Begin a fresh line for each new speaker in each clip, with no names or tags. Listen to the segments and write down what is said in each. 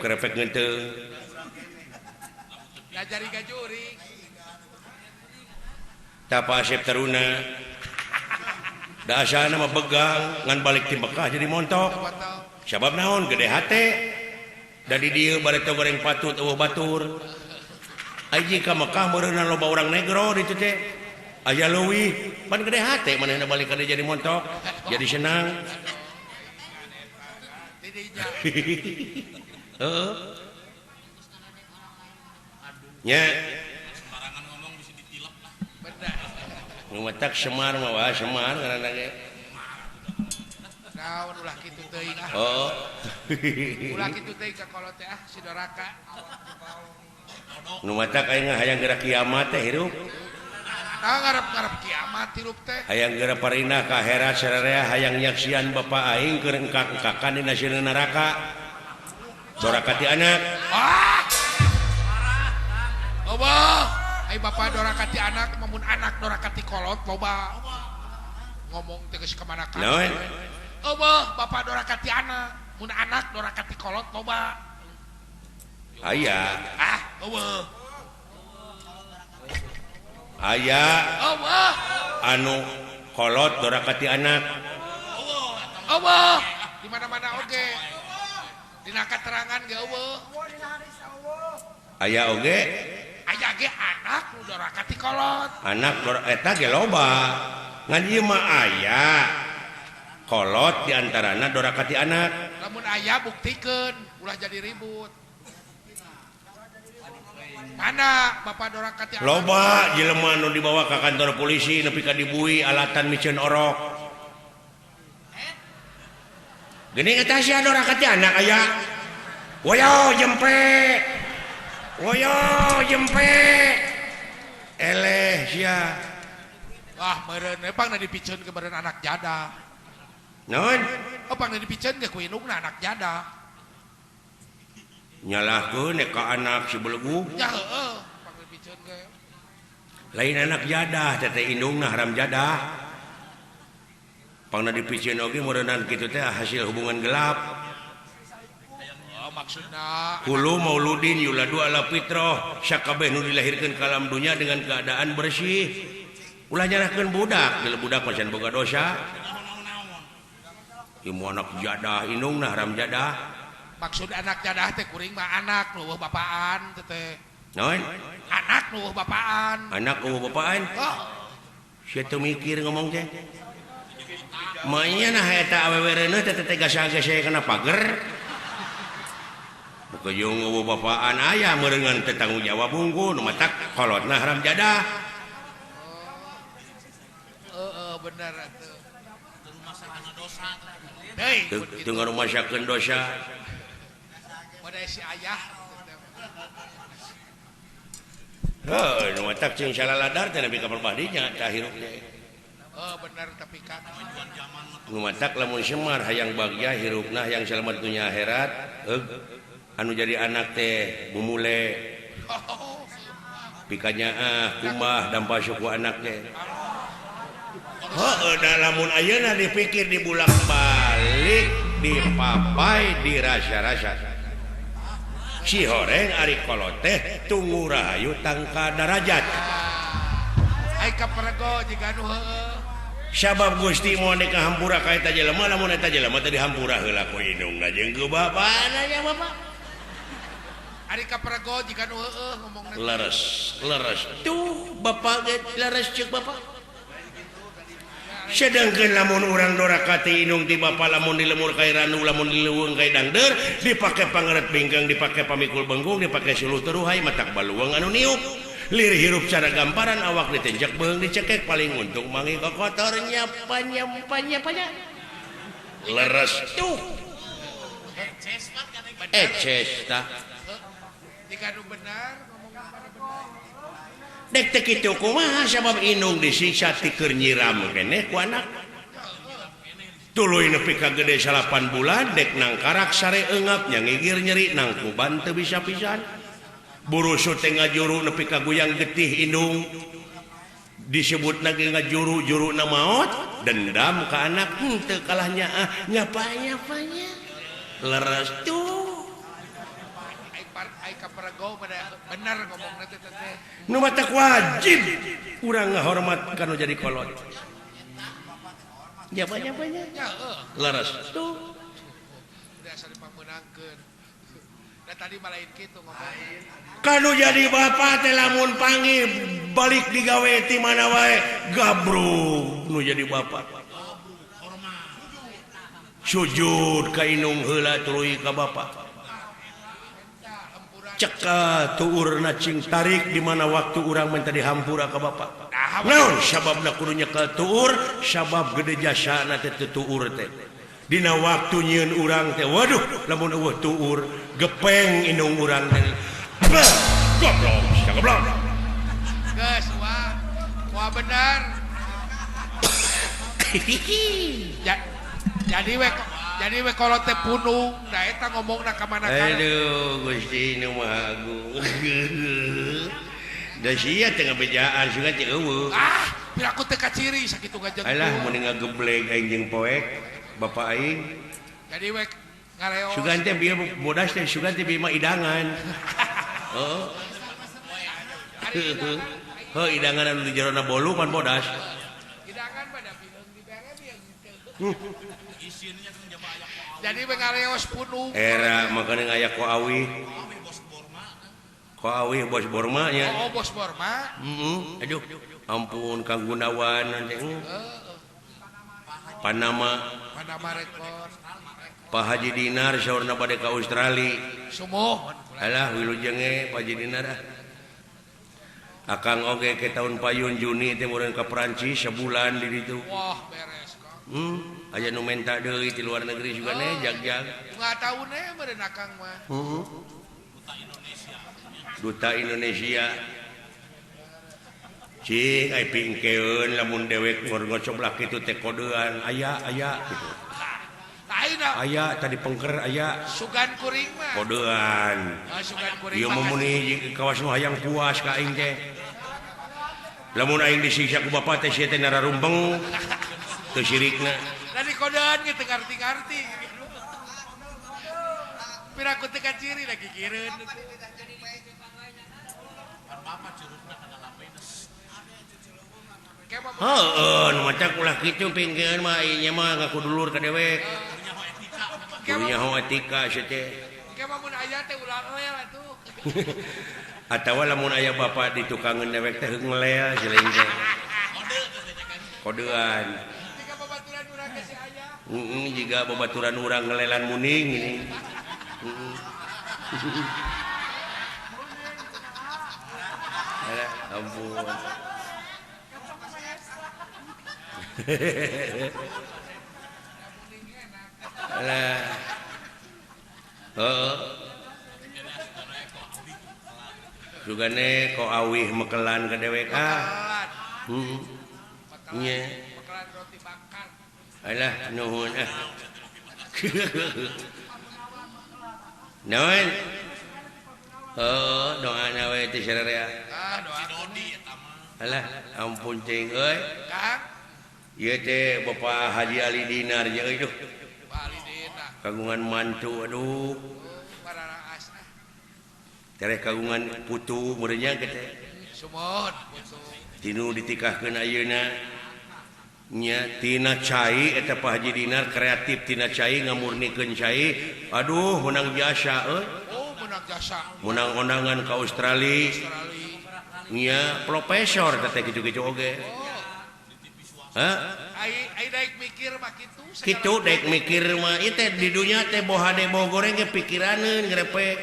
Krepek ngeuteung.
Ngajari gajuring.
Tapa Asep Taruna. Da asalna mah begang ngan balik ti Mekah jadi montok. Sabab naon gede hate. Da di dieu bareto goreng patut eueuh batur. Aji ka Mekah meureunna loba urang negro ditu teh. Aya leuwih pan gede hate manehna balik ka dieu jadi montok, jadi senang. Heeh. Nya
sembarangan ngomong bisa ditilep lah.
Bener.
Nu matak Semar mah wah Semar ngaranna ge.
Naon ulah kitu teuing ah.
Oh.
Ulah kitu teuing ka kolot teh ah si doraka.
Nu matak aing hayang geura kiamat teh hirup.
Tah ngarep-ngarep kiamat hirup teh.
Hayang geura parinah ka akhirat sararea hayang nyaksian bapa aing keur engkak-engkakan dina sieun neraka. Doraka ti anak.
Ah. Loba, ai bapa doraka ti anak, mun anak doraka ti kolot loba. Ngomong teh geus ka mana ka.
Naon?
Loba, bapa doraka ti anak, mun anak doraka ti kolot loba.
Aya.
Ah, eueuh.
Aya.
Eueuh.
Anu kolot doraka ti anak.
Eueuh. Di mana-mana oge. Dina katerangan ge eueuh.
Aya oge.
Aya ge anak nu doraka ti kolot.
Anak eta ge loba. Ngan ieu mah aya. Kolot di antarana doraka ti anak.
Lamun aya buktikeun, ulah jadi ribut. Mana bapak doraka ti anak?
Loba jelema nu dibawa ka kantor polisi nepi ka dibui alatan miceun orok. Geuning eta sia doraka ti anak aya. Woyo jempe. Woyo jempe. Eleh sia.
Wah, meureun we pangna dipiceun ke meureun anak jadah.
Naon?
Oh, pangna dipiceun ge ku indungna anak jadah.
Nyalahkeun ka anak si belegu.
Ya heueuh, pangna dipiceun ge.
Lain anak jadah teh teh indungna haram jadah. Pangna dipiceun oge meureunnan kitu teh hasil hubungan gelap.
Oh, maksudna
Kullu mauludin yuladu ala fitrah, sakabeh nu dilahirkeun ka alam dunya dengan keadaan bersih. Ulah nyalahkeun budak, bila budak mah can boga dosa. Ieu anak jadah indungna haram jadah.
Maksud anak jadah teh kuring mah anak nu eueuh bapaan teh teh.
Naon?
Anak nu eueuh bapaan.
Anak eueuh bapaan?
Oh.
Sia teu mikir ngomong teh. Manya nah eta awewe reuneuh teh teh gasa-gasa kana pager. Bukejung eueuh bapaan aya meureungan teh tanggung jawab unggul nu matak kolotna haram jadah.
Heeh, bener atuh.
Teu ngarumasakeun dosa.
Modai si ayah.
Heuh, nu matak cing salaladar teh nepi ka perbadinya tah hirup teh.
Oh, bener tapi ka
nu matak lamun Semar hayang bagja hirupna hayang selamat dunya akhirat, anu jadi anak teh bumule. Pikanyaah kumbah dampa suku anak teh. Heuh, da lamun ayeuna dipikir dibulak-balik, dipapai, dirasa-rasa. Si horeng ari kolot teh tunggu rahayu tangka darajat.
Ai kaperego jiga nu heueuh.
Sabab Gusti moal ka hampura ka eta jelema lamun eta jelema teh dihampura heula ku indungna jeung ku bapana nya bapak.
Ari kaperego jiga nu heueuh ngomongna.
Leres, leres. Tuh bapak ge leres ceuk bapak. Sedangkan lamun urang doraka ti indung ti bapa lamun dilemur ka randu lamun dileuweung ka dangdeur dipake pangeret bingkang dipake pamikul bengkung dipake suluh teruhai matak baluang anu niup lir hirup cara gamparan awak ditenjak beung dicekek paling untung mangi kokotor nyapa nyapa nyapa leres tuh eces tah
jika nu benar ngomong pada benar
dek teh kitu kumaha sabab indung disiksa ti keur nyiram keneh ku anak tuluy nepi ka gede 8 bulan dek nangkarak sare eungap nya ngigir nyeri nangkuban teu bisa pisan burusut teh ngajuru nepi ka guyang getih indung disebutna ge ngajuru juruna maot dendam ka anak henteu kalah nyaah nyapa-nyapanya leres tuh.
Bener ngomongna teh teh.
Nu matak wajib urang ngahormat ka nu jadi kolot. Ya banyak-banyak. Laras. Tuh.
Biasa dipameunangkeun. Da tadi malain kitu ngomong.
Kanu jadi bapak teh lamun panggil balik digawe ti mana wae gabrug nu jadi bapak. Sujud ka indung heula tuluy ka bapak. Ceka tuurna cing tarik di mana waktu urang minta dihampura ka bapak. Naon sababna kudu nyekel tuur? Sabab gede jasana teh teu tuur teh. Dina waktu nyieun urang teh waduh lamun eueuh tuur gepeng indung urang teh. Goblok, sia goblok.
Geus wah. Wah bener. Jadi we kolot teh punung, da eta ngomongna ka mana ka.
Aduh, Gusti nu Maha Agung. Da sia teh ngabejaan sugan teh eueuh.
Ah, piraku teh kaciri sakitu ngajeng.
Alah mun ngagebleng aing jeung poek bapak aing.
Jadi we ngareos.
Sugan teh bieu bodas teh sugan teh bieu mah idangan. Heeh. Heuh idangan anu di jerona bolu pan bodas.
Idangan mah da biheung dibere bieu henteu. Jadi we ngareos punung.
Era makane aya ko awi. Ko awi bos Borma nya.
Oh, bos Borma.
Heeh. Aduh, ampun Kang Gunawan nanti. Panama.
Panama rekor.
Pak Haji Dinar saurna bade ka Australia.
Sumuh.
Alah wilujenge Pak Haji Dinar ah. Akang oge ke tahun payun Juni teh meureun ka Perancis sebulan di ditu.
Wah, beres Kang.
Aya nu menta deui ti luar negeri juga ne jag-jag.
Enggak tahu ne meureun akang mah.
Heeh. Duta Indonesia. Cing ai pingkeun lamun dewek ngor-ngocoblak kitu teh kodean aya aya kitu. Aya tadi pengker aya
sugan kuring mah.
Kodean.
Sugan kuring.
Ieu mah muni kawas nu hayang puas ka aing teh. Lamun aing disiksa ku bapak teh sia teh nararumpeng. Teu sirikna.
Tadi kodean ge teu ngarti-ngarti. Piraku teu kaciri lagi gigireun.
Heeh, nu maca ulah kitu pingkeun mah ieu mah ngaku dulur ka dewek. Kudu nyaho etika sia teh.
Ke mah mun aya teh ulah lel atuh.
Atawa lamun aya bapak di tukangeun dewek teh ngelel si lain teh. Kodean.
Jiga babaturan urang ge si aya.
Heeh, jiga babaturan urang ngelelan muning ini. Heeh. Alah, ampun. Alah. Heeh. Sugane ko awih mekelan ka dewek ah. Heeh. Nya.
Mekelan roti bakar.
Alah nuhun ah. Naon? Heeh, doana we teh sararea.
Ah, doa Dodi eta mah.
Alah, ampun cing euy.
Kang.
Ieu teh Bapak Haji Ali Dinar nya euy duh.
Pak Ali Dinar.
Kagungan mantu aduh.
Pararaas ah.
Tereh kagungan putu meureun nya teh.
Sumuhun putu.
Tinu ditikahkeun ayeuna nya tina cai eta Pak Haji Dinar kreatif tina cai ngamurnikeun cai. Aduh menang jasa euy.
Oh, menang jasa.
Menang ondangan ka Australia. Nya profesor teh kitu-kitu oge.
Ai daek mikir mah kitu.
Kitu daek mikir mah ieu teh di dunya teh boha de boh goreng ge pikiraneun ngrepek.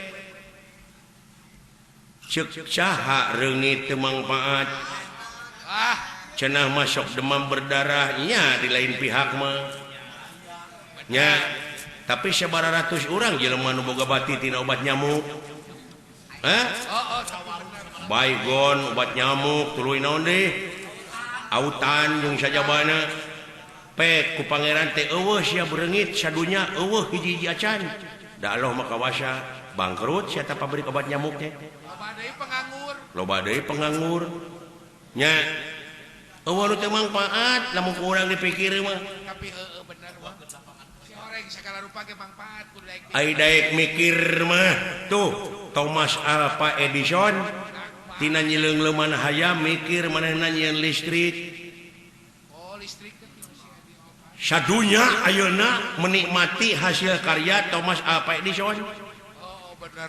Ceuk saha reungit teu mangpaat.
Ah,
cenah masuk demam berdarah nya di lain pihak mah. Nya, tapi sabaratus urang jelema nu boga bati tina obat nyamuk. Hah? Baygon obat nyamuk tuluy naon deui? Autan jeung sajabana pek ku pangeran teh eueuh sia bereungit sadunya eueuh hiji-hiji acan. Da Allah mah kawasa bangkrut sia ta pabrik obat nyamuk teh.
Loba deui penganggur.
Loba deui penganggur. Nya eueuh nu teu mangpaat lamun ku urang dipikir mah.
Tapi heueuh bener wah. Si horeng sagala rupa ge mangpaat kudu daek.
Ai daek mikir mah tuh. Thomas Alva Edison tina nyileung-leuman hayam mikir manehna nyieun listrik.
Oh, listrik.
Sadunya ayeuna menikmati hasil karya Thomas Alva Edison.